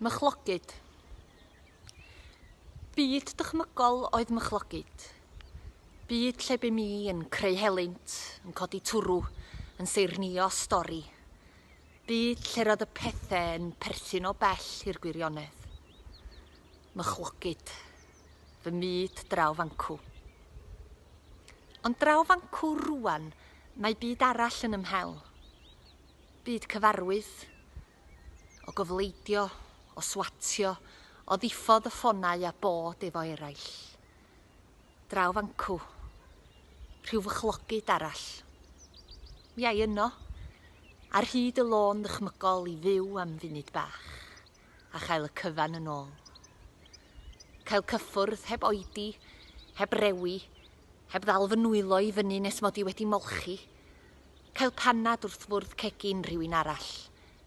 Mychlogyd. Byd dychmygol oedd mychlogyd. Byd lle bu mi yn creu helynt, yn codi twrw, yn saernïo stori. Byd lle roedd y pethe yn perthyn o bell i'r gwirionedd. Mychlogyd. Fy myd draw fancw. Ond draw fancw rŵan, mae byd arall yn ymhel. Byd cyfarwydd, O gofleidio, o swatio, o ddiffodd y ffonau a bod efo eraill. Draw fancw. Rhyw fychlogyd arall. Mi ai yno, ar hyd y lôn ddychmygol i fyw am funud bach, a chael y cyfan yn ôl. Cael cyffwrdd heb oedi, heb rewi, heb ddal fy nwylo i fyny nes mod i wedi molchi. Cael panad wrth fwrdd cegin rhywun arall.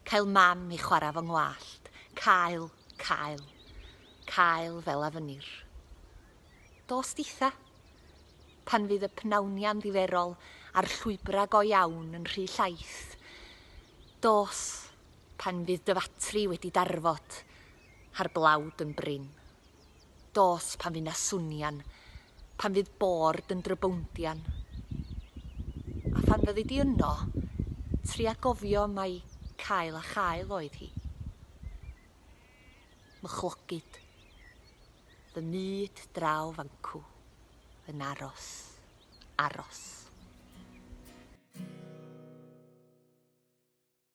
Cael mam i chwarae fy ngwallt. Cael, cael. Cael fel a fynnir. Dos ditha. Pan fydd y pnawnia'n ddiferol a'r llwybrau go iawn yn rhy llaith. Dos, pan fydd dy fatri wedi darfod a'r blawd yn brin. Dos pan fydd 'na swnian, pan fydd bôrd yn drybowndian. A phan fyddi di yno, tria gofio mai cael a chael oedd hi. Mychlogyd. Fy myd draw fancw. Yn aros. Aros.